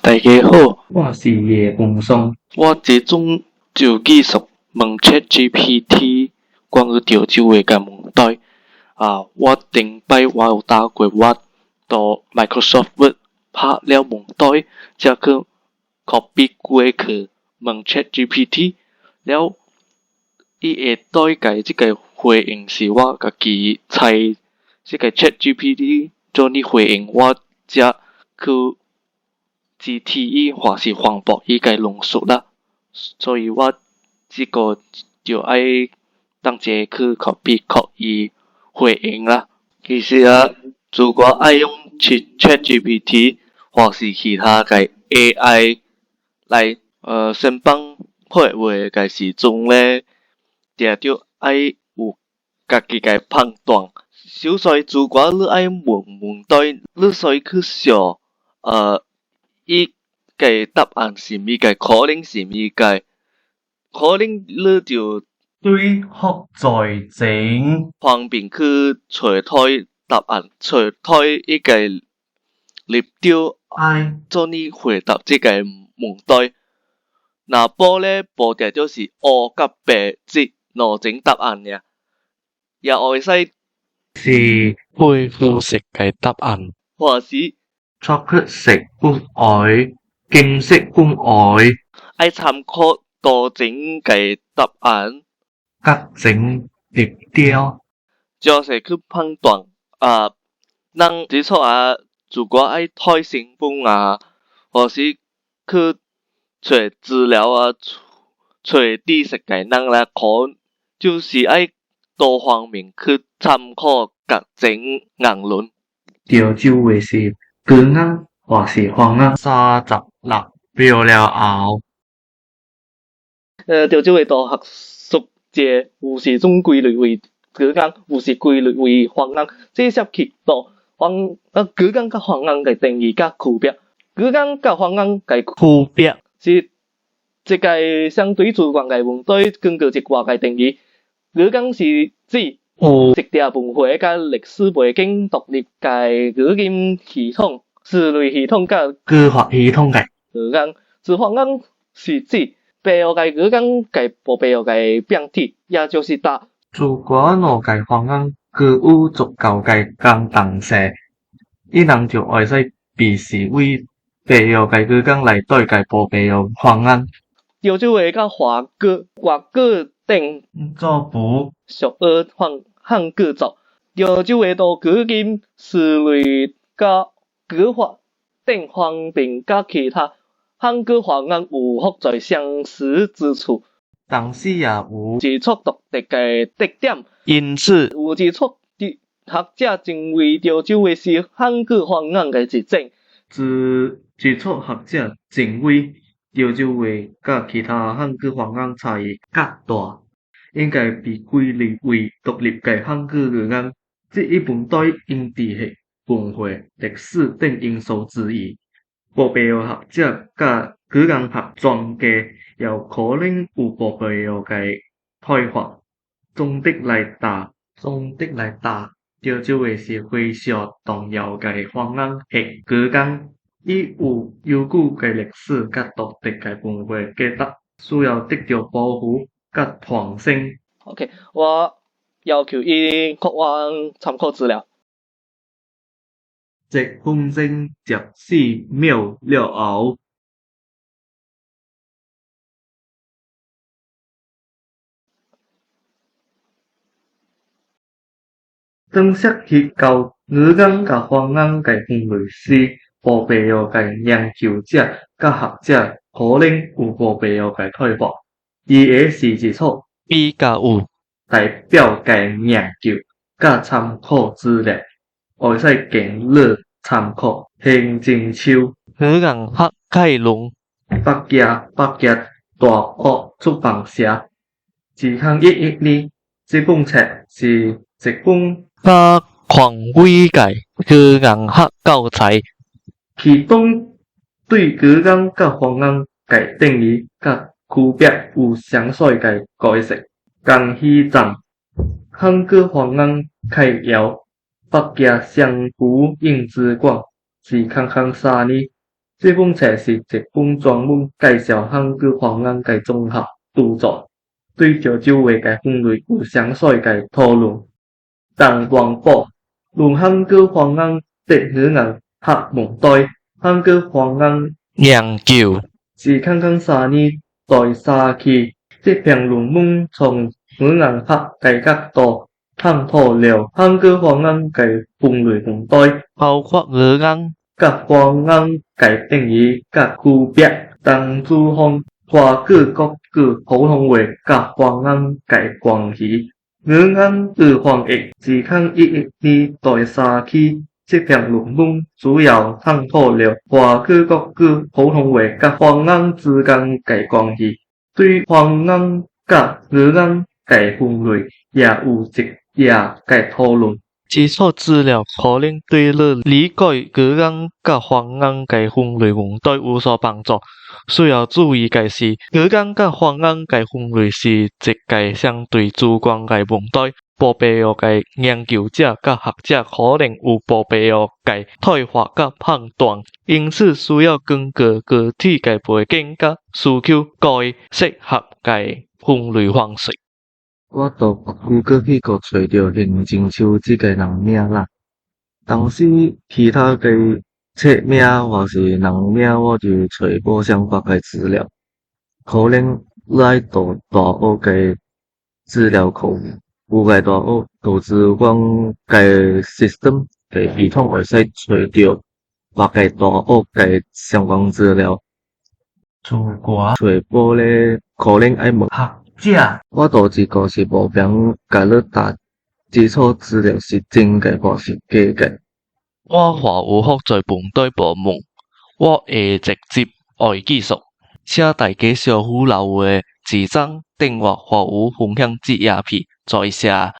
大家好，我是葉文松。我這陣就繼續問 ChatGPT 關於潮州話个問題。啊，我頂擺我有打過我佇 Microsoft Word 拍了問題，才去 copy 過去問 ChatGPT，了伊會對个這个回應是我家己猜這个 ChatGPT 做呢回應，我才去支持伊還是反駁伊个論述啦。所以我這个就愛當一下去 copy 予伊回應啦。其實啊，如果愛用 ChatGPT 或是其他个 AI 來先放配話个時陣咧，定著愛有家己个判斷。首先，如果你愛問問題，你需去想，伊个答案是物个可能是物个，可能你就對複在前方便去揣推答案，揣推伊个立場愛做呢回答這个問題。若無咧，無定著是黑佮白這兩種答案爾，也會使是灰膚色个答案，或是巧克力色本愛，金色本愛，愛參考多種个答案，各種立場，才是去判斷啊。人指出啊，如果愛睇新聞啊，或是去揣資料啊，揣知識个人來可就是愛多方面去參考各種言論。潮州話是高音還是方言？36秒了後，潮州話大學術界有時總歸類為高音，有時歸類為方言。這涉及到方高音佮方言个定義佮區別。高音佮方言个區別是一个相對主觀个問題，根據一寡个定義，語言是指有一定文化佮歷史背景獨立个語音系統、思維系統佮語法系統个語言。自方言是指白話个語言个無白話个變體，也就是答如果兩个方言具有足夠个共同性，伊人就會使被視為白話个語言來對待無白話方言。潮州話佮華語、外語等祖父屬於漢漢語族。潮州話多語音、思維佮語法等方面，佮其他漢語方言有複雜相似之處，同時也有指出獨特个特點。因此，有指出，學者認為潮州話是漢語方言个一種。指指出學者認為潮州話佮其他漢語方言差異較大，應該被歸類為獨立个漢語語言。這一問題因地域、文化、歷史等因素之異，無白話學者佮語言學專家也有可能有無白話个睇法。總的來答，總的來答，潮州話是非常重要个方言或語言，伊有悠久个歷史佮獨特个文化價值，需要得到保護佮傳承。 OK，我要求伊給我參考資料。一分鐘14秒了後，當涉及到語言佮方言个分類時，無白話个研究者佮學者可能有無白話个睇法。伊會是一束比較有代表个研究佮參考資料，會使供你參考。行政手語言學概論，北京北京大學出版社，2011年，這本冊是一本較權威个語言學教材。其中對語言佮方言个定義佮區別有詳細个解釋。江西站漢語方言概要，北京商丘影子館，2003年，這本冊是一本專門介紹漢語方言个綜合著作，對潮州話个分類有詳細个討論。陳萬寶論漢語方言的語言學問題，漢語方言研究2003年第三期。這篇論文從語言學个角度探討了漢語方言个分類問題，包括語言佮方言个定義佮區別。陳珠鳳華語國語普通話佮方言个關係，語言與翻譯，2011年第三期。這篇論文主要探討了華語國語普通話佮方言之間个關係，對方言佮語言个分類也有一頁个討論。基礎資料可能對你理解語言佮方言个分類問題有所幫助。需要注意个是，語言佮方言个分類是一个相對主觀个問題，無必要个研究者佮學者可能有無必要个睇法佮判斷，因此需要根據具體个背景佮需求，改適合个分類方式。我到 Google 去閣揣著行政手這个人名啦。當時其他个冊名或是人名，我就揣無相關个資料。可能你愛到大學个資料庫有个大學圖書館个 system 个系統會使揣著別个大學个相關資料。出國揣無咧，可能愛問學者。我倒一個是無憑共你答基礎資料是真个還是假个。我還有覆在問題部門，我會直接愛技術，請大家相互留話紙張電話或有分享這頁片，多謝。